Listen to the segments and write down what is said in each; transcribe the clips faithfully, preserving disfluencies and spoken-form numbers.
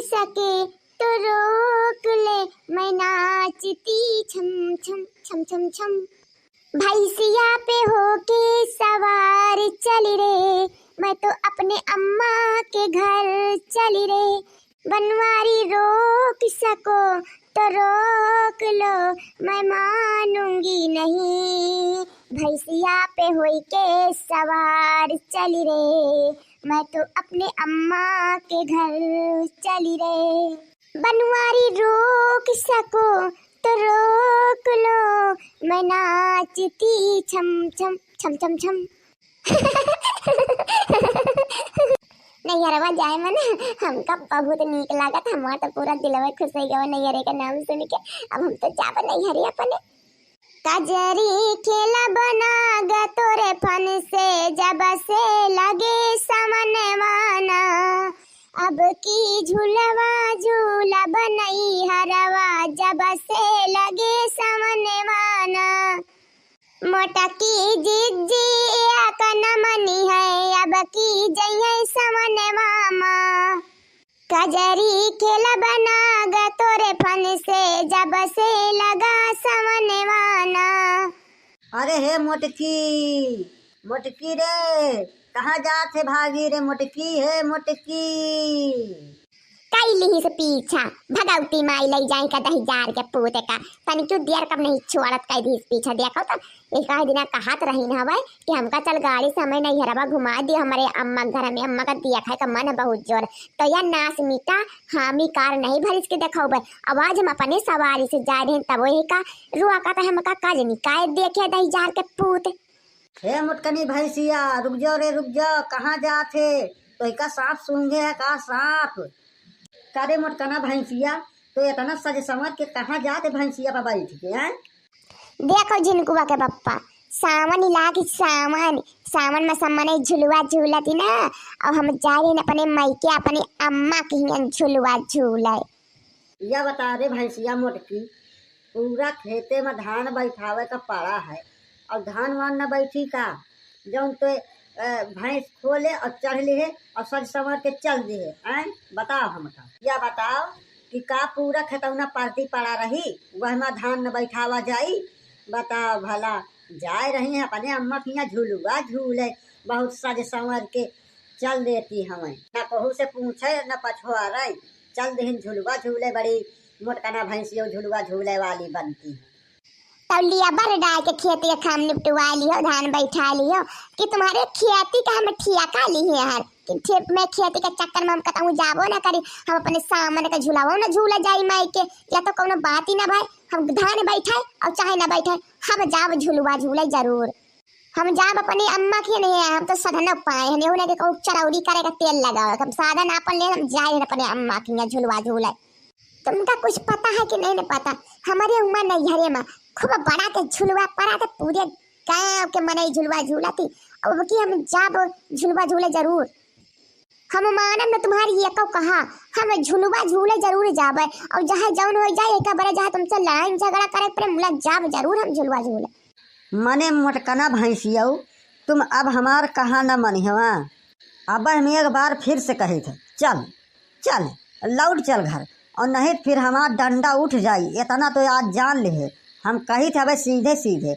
सके तो रोक ले, मैं नाचती छम छम छम छम छम। भैंसिया पे होके सवार चली रे, मैं तो अपने अम्मा के घर चली रे। बनवारी रोक सको तो रोक लो, मैं मानूंगी नहीं। भैंसिया पे होई के सवार चली रे, मैं तो अपने अम्मा के घर चली रे। बनवारी रोक सको तो रोक लो, मैं नाचती छम छम छम छम छम। नैहरवा जाए में ना हमका बहुत नीक लागत, हमार तो पूरा दिलवा खुश हो गवा नैहरे के नाम सुन के। अब हम तो जाब नैहरे अपने। कजरी खेला बना ग तोरे फन से, जब से लगे समनवाना। अब की झुलवा झूला बनई हरवा, जब से लगे समनवाना। मोटकी जिज्जी एक नमनी है, अब की जइहै समनवा मा। कजरी खेला बना ग तोरे फन से, जब से लगा समनवाना। अरे हे मोटकी, मोटकी रे, कहाँ जात है भागी रे मोटकी, हे मोटकी। कई लिहिस पीछा, भगवती माई लई जाए का दहिजार के पूत का, तनिको देर कब नहीं छोड़त, कई दिहिस पीछा। देखो तो एक आध दिना कहत रहीन हवे कि हमका चल गाड़ी से हमें नैहरवा घुमा दियो, हमरे अम्मा के घर में, अम्मा का देखै का मन है बहुत जोर। तो यह नास मीठा हामी कार नहीं भरिस के देखौबे। अब आज हम अपने सवारी से जाए रहीन, तब वही का रुआ का तो हमका का जनी काहे देखे दहिजार के पूत। हे मोटकनी भैंसिया, रुक जाओ रे, रुक जाओ, कहाँ जात है? तोहिका साँप सूंघे है का साँप? का रे मोटकना भैंसिया, तो इतना सज संवर के कहाँ जात है भैंसिया पर बैठ के, हैं? देखो झिनकुआ के पप्पा, सावन ही लाग सावन, सावन में सब मनई झुलुआ झूलत ही ना, और हम जा रहे अपने मायके अपने अम्मा के हियन झुलुआ झूले। या बता रे भैंसिया मोटकी, पूरा खेते में धान बैठावे का पड़ा है, और धान वान न बैठी का? जौन तो, अ, भैंस खोले और चढ़ लिहे और सज संवर के चल दिहे, हैं? बताओ हमका, या बताओ कि का पूरा खेतौना परती पड़ा रही, वह में धान न बैठावा जाई? बताओ भला, जाए रही हैं अपने अम्मा के हियाँ झुलुआ झूले, बहुत सज संवर के चल देती हमें, न कहू से पूछे न पछुआरे, चल दिहिन झुलुआ झूले, बड़ी मोटकना भैंसियो झुलुआ झूले वाली बनती है। तब लिया बर डाल के खेती के काम निपटवा लियो, धान बैठा लियो कि तुम्हारे खेती का हम ठियाका लिए हैं कि खे-, मैं खेती के चक्कर में हम कतहूँ जाबो ना करी, हम अपने सामन के झुलावो ना झूला जाई माई के, या तो कौनो बात ही ना भाई, हम धान बैठे और चाहे ना बैठे, हम जाब झुलुआ झूले जरूर। हम जाब अपनी अम्मा के नहीं है, हम तो सधन पाए हैं, उन्हें के कहूँ चरौरी करे का तेल लगाओ, हम साधन आपन ले, हम जाए हैं अपने अम्मा के यहाँ झुलवा झूले। तुमका कुछ पता है कि नहीं न पता, हमारे उमा नैहरे में खूब बड़ा के झुलवा पड़ा था, पूरे गाँव के मनई झुलवा झूला थी। अब की हम जाब झुलवा झूले जरूर। हम मानब न तुम्हारी एको कहा, हम झुलुआ झूले जरूर जाबे, और जहाँ जौन हो जाए, एक बार जहाँ तुमसे लड़ाई झगड़ा करे पड़े, मुला जाब जरूर हम झुलुआ झूले। मने मोटकना भैंसियऊ, तुम अब हमार कहा न मनिहवा। अब हम एक बार फिर से कही थे, चल, चल, लौट चल घर, और नहीं फिर हमार डंडा उठ जाई। इतना तो आज जान लिहे, हम कही थे अबे सीधे सीधे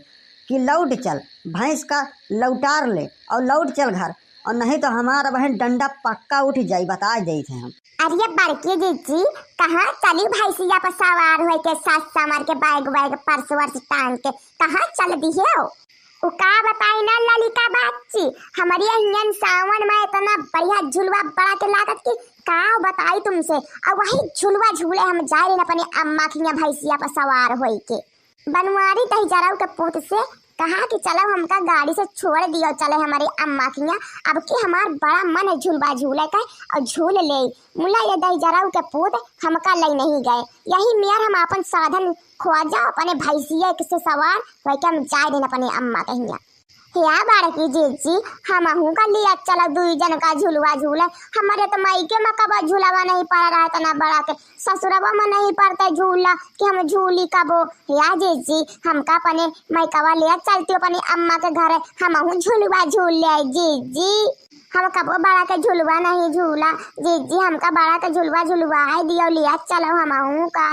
कि लौट चल, भैंस का लौटार ले और लौट चल घर, और नहीं तो हमार बहन डंडा पक्का उठ जाई, बता देई थे हम। अरे बड़की जिज्जी, कहाँ चली भैंसिया पर सवार होए के, सास संवर के बैग वैग पर्स वर्स टांग के कहाँ चल दिहे हो? उ का बताई ना ललिका बाची, हमारे हियन सावन में इतना बढ़िया झुलवा बड़ा के लागत कि का बताई तुमसे। और वही झुलवा झूले हम जाए रहे अपने अम्मा के यहाँ भैंसिया पर सवार होए के। बनवारी दहिजरऊ के पूत से कहा कि चलो हमका गाड़ी से छोड़ दियो, चले हमारे अम्मा के यहाँ। अब की हमार बड़ा मन है झुलवा झूले का, और झूल ले। मुला ये दहिजरऊ के पूत हमका ले नहीं गए, यही मेर हम अपन साधन खोजा, अपने भैंसिया के से सवार होके हम जाए दिन अपने अम्मा के हियाँ। हे बड़की जिज्जी, हमहू का लिया चलो दुई जन का झुलवा झूले। हमारे तो मायके में कबो झुलवा नहीं पड़ा रहा इतना बड़ा के, ससुरवा में नहीं पड़ते झूला कि हम झूली कबो। हे जिज्जी, हमका अपने मायकवा लिया चलती अपनी अम्मा के घरे, हमहू झुलवा झूल ले जिज्जी। हम कबो बड़ा के झुलवा नहीं झूला। जीजी, हमका बड़ा के झुलवा झुलवाए दियो, लिया चलो हमहू का।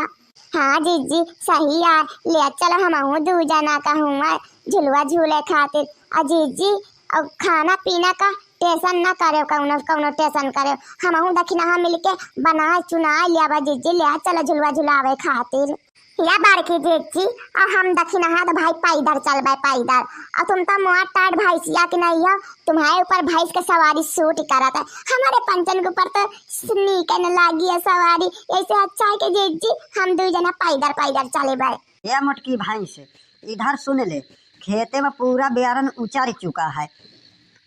हाँ जीजी, सही आ, लिया चलो हमहू दू जना का हुआ झुलवा झूले खातिर। आ जीजी, अब खाना पीना का टेंशन ना करे, कौनो कौनो टेंशन करे, हमहू दखिनहा मिलके बनाए चुनाए लियाबा जीजी, लिया चलो झुलवा झुलावे खातिर। या बड़की जीजी, और हम दखिनहा तो भाई पैदल चलबे पैदल, और तुम तो मोट टाट भैंसिया के नहीं हो, तुम्हारे ऊपर भैंस के सवारी सूट करत है, हमारे पंचन के ऊपर तो नीक न लागी है सवारी, ऐसे अच्छा है कि जीजी हम दू जना पैदल पैदल चलेबे। ये मोटकी भैंस, इधर सुन ले, खेते में पूरा बेरन उचर चुका है,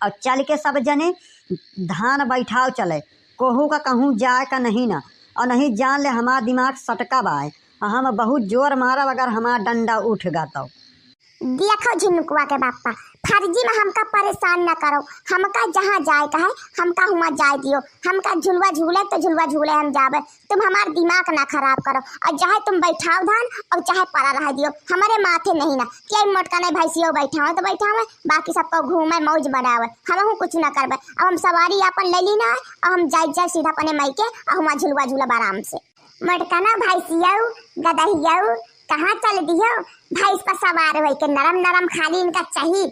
और चल के सब जने धान बैठाव चले, कोहू का कहूँ जाए का नहीं ना, और नहीं जान ले हमार दिमाग सटका बाय, हम बहुत जोर मारब अगर हमार डंडा उठ गा तो। देखो झिनुकुआ के बापा, फर्जी में हमका परेशान न करो, हमका जहाँ जाए का है, हमका हुआ जाए दियो, हमका झुलवा झूले तो झुलवा झूले हम जाबे, तुम हमार दिमाग ना खराब करो, और चाहे तुम बैठाओ धान और चाहे पड़ा रह दियो, हमारे माथे नहीं ना, क्या मोटका नहीं भैंसियो बैठावे तो बैठावे, बाकी सबको घूमे मौज बनावे, हमहू कुछ ना करबे। अब हम सवारी अपन ले ली ना है, और हम जाए जाए सीधा अपने माई के, और हुआ झुलवा झूलब आराम से। मोटका ना भैंसियो, गदहियो, कहाँ चल दियो? भैंस पर सवार होई के नरम नरम खाली इनका चाही,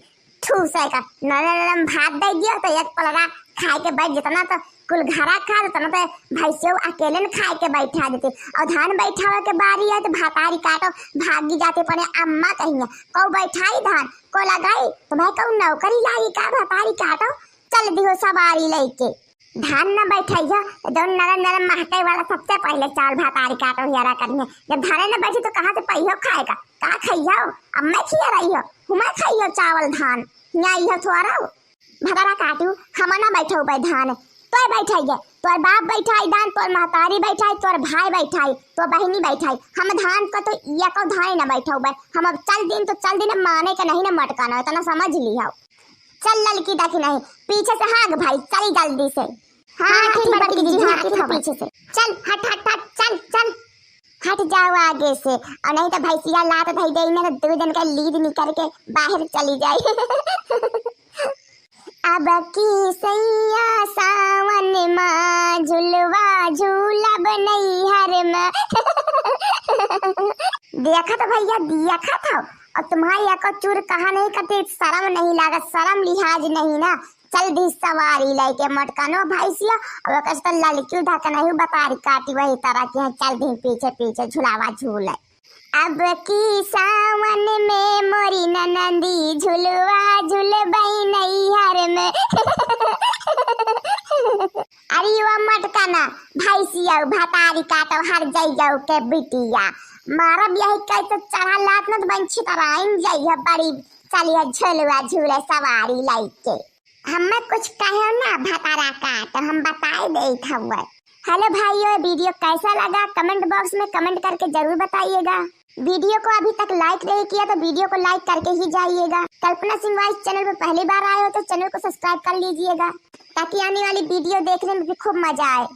ठूसे का नरम नरम भात दे दियो तो एक पलड़ा खाए के बैठ, जितना तो कुल घरा खा, उतना तो भैंसियो अकेले न खाए के बैठा देती। और धान बैठावे के बारी है तो भातारी काटो, भागी जाते पड़े अम्मा कहिए, कौ बैठाई धान, को लगाई, तुम्हें कौ नौकरी लागी का? भातारी काटो, चल दिहो सवारी लेके। धान न बैठाई हो तो जौन नरम नरम महके वाला सबसे पहले चावल भातारी काटो हियारा करिए, जब धाने न बैठी तो कहाँ से पइहो खाएगा? का खइहो? अम्मा खिया रही हो, हुमा खइहो चावल धान, हिया इहो थोड़ा भदरा काटू, हम ना बैठौबे धान, तोय बैठाइए, तोर बाप बैठाई धान, तोर महतारी बैठाई, तोर भाई बैठाई, तोर बहिनी बैठाई, हम धान को तो एको धान ना बैठौबे। हम अब चल दिन तो चल दिन, माने के नहीं ना मटकाना, इतना समझ ली हो। चल ललकी देखी नहीं, पीछे से हाँक भाई, चली जल्दी से। हाँ, हाँ, ठीक ठीक बड़की बड़की जी, जी, हाँ, हाँ, ठीक ठीक है। पीछे से। चल, हट, हट, हट, चल, चल। हट जाओ आगे से, और नहीं तो भैंसिया लात धई देई ना तो दू दिन का लीद निकल के बाहर चली जाई। अब की सैया सावन मा झुलवा झूलब नैहर में। देखत भैया, देखत हो, और तुम्हारी एको चूर कहा नहीं करती, शर्म नहीं लागत, शर्म लिहाज नहीं ना। चल दी सवारी लेके मटकनो भैंसिया, और ओकर से तो ललकी ढकनहू बतारी काटी वही तरह की है, चल दी पीछे पीछे झुलावा झूले। अब की सावन में मोरी ननदी झुलवा झुलबई नैहर में। अरे वो मटकना भैंसिया भतारी काटो हर जइयो के बिटिया, मारब यही कैसे चढ़ा लात न तो बन छितराइन जइयो बड़ी चलिए झुलवा झूले सवारी लइके। हमें कुछ कहो ना भतारा का, तो हम बताए देत हउए। हेलो भाइयों, वीडियो कैसा लगा कमेंट बॉक्स में कमेंट करके जरूर बताइएगा। वीडियो को अभी तक लाइक नहीं किया तो वीडियो को लाइक करके ही जाइएगा। कल्पना सिंह वॉइस चैनल पर पहली बार आए हो तो चैनल को सब्सक्राइब कर लीजिएगा, ताकि आने वाली वीडियो देखने में भी खूब मजा आए।